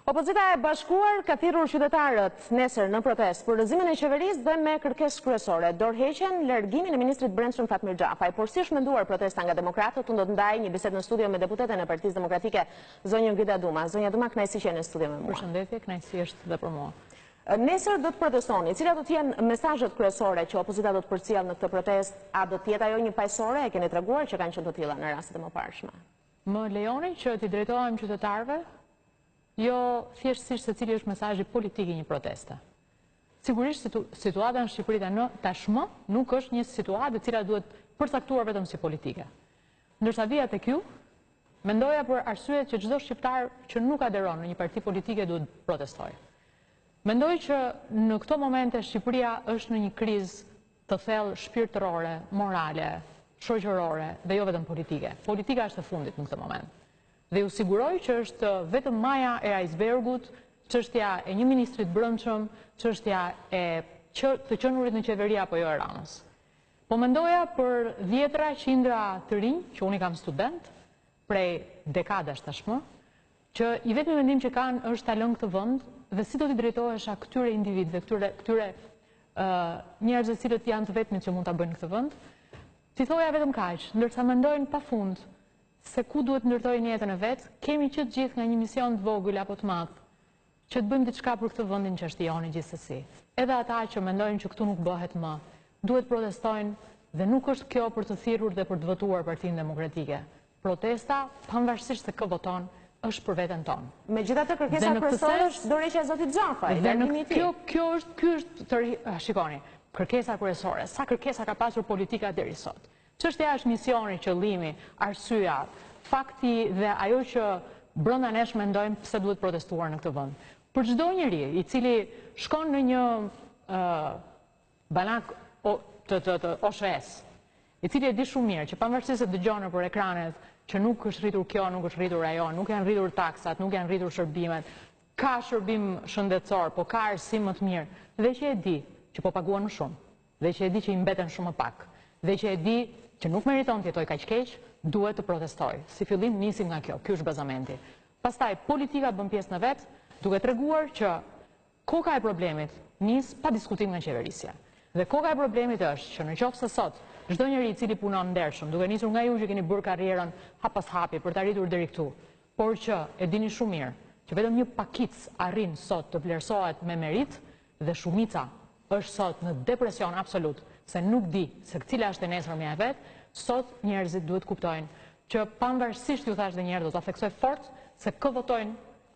Opozita e bashkuar ka thirrur qytetarët nesër në protestë për rrëzimin e qeverisë dhe me kërkesë kryesore, dorëheqjen, largimin e ministrit të Brendshëm Fatmir Xhafaj. Por si është menduar protesta nga demokratët, unë do të ndaj një bisedë në studio me deputeten e Partisë Demokratike, zonjën Grida Duma. Zonja Duma, kënaqësi që jeni në studio me mua. Përshëndetje, kënaqësi është dhe për mua. Nesër do të protestoni. Cilat do të jenë mesazhet kryesore që opozita do të përcjellë në këtë protestë? A do të jetë ajo një paqësore? E keni treguar që kanë qenë të tilla në rastet e mëparshme. Më lejoni që t'i drejtohem qytetarëve, jo thjeshtësisht se cili është mesazhi politik i një proteste. Sigurisht situata në Shqipëri tani tashmë nuk është një situatë e cila duhet përcaktuar vetëm si politike. Ndërsa vija tek ju, mendoja për arsyet që çdo shqiptar që nuk aderon në një parti politike duhet të protestojë. Mendoj që në këto momente Shqipëria është në një krizë të thellë shpirtërore, morale, shoqërore dhe jo vetëm politike. Politika është e fundit në këtë moment. Dhe ju siguroj që është vetëm maja e ajsbergut, çështja e një ministri të brendshëm, çështja e që, të qenurit në qeveri apo jo e Ramës. Po mendoja për dhjetra qindra të rinj, që unë i kam student, prej dekadash tashmë, që i vetmi mendim që kanë është ta lënë këtë vend dhe si do t'i drejtohesha këtyre individëve, këtyre këtyre njerëzve të cilët janë të vetmit që mund ta bëjnë këtë vend, t'i thoja vetëm kaq, ndërsa mendojnë pafund se ku duhet të ndërtojnë jetën e vet, kemi që të gjithë nga një mision të vogël apo të madh, që të bëjmë diçka për këtë vendin që është i joni gjithsesi. Edhe ata që mendojnë që këtu nuk bëhet më, duhet protestojnë dhe nuk është kjo për të thirrur dhe për të votuar Partinë Demokratike. Protesta, pavarësisht se kë voton, është për veten tonë. Megjithatë kërkesa kryesore është dorëheqja e zotit Xhafaj, largimi i tij. Kjo kjo është ky është tërhi, shikoni, kërkesa kryesore, sa kërkesa ka pasur politika deri sot. Çështja është misioni, qëllimi, arsyeja, fakti dhe ajo që brenda nesh mendojmë pse duhet protestuar në këtë vend. Për çdo njeri i cili shkon në një banak të të të OSHEE-së, i cili e di shumë mirë që pavarësisht se dëgjon nëpër ekranet që nuk është rritur kjo, nuk është rritur ajo, nuk janë rritur taksat, nuk janë rritur shërbimet, ka shërbim shëndetësor, po ka arsim më të mirë, dhe që e di që po paguan më shumë, dhe që e di që i mbeten shumë më pak, dhe që e di që nuk meriton të jetojë kaq keq, duhet të protestojë. Si fillim nisim nga kjo, ky është bazamenti. Pastaj politika bën pjesën e vet, duke treguar që Koka e problemit nis pa diskutim nga qeverisja. Dhe koka e problemit është që në qoftë se sot çdo njeri i cili punon ndershëm, duke nisur nga ju që keni bërë karrierën hap pas hapi për të arritur deri këtu, por që e dini shumë mirë që vetëm një pakicë arrin sot të vlerësohet me meritë dhe shumica është sot në depresion absolut se nuk di se cila është e nesërmja e vet, sot njerëzit duhet të kuptojnë që pavarësisht ju thashë dhe një herë do ta theksoj fort se kë votojnë.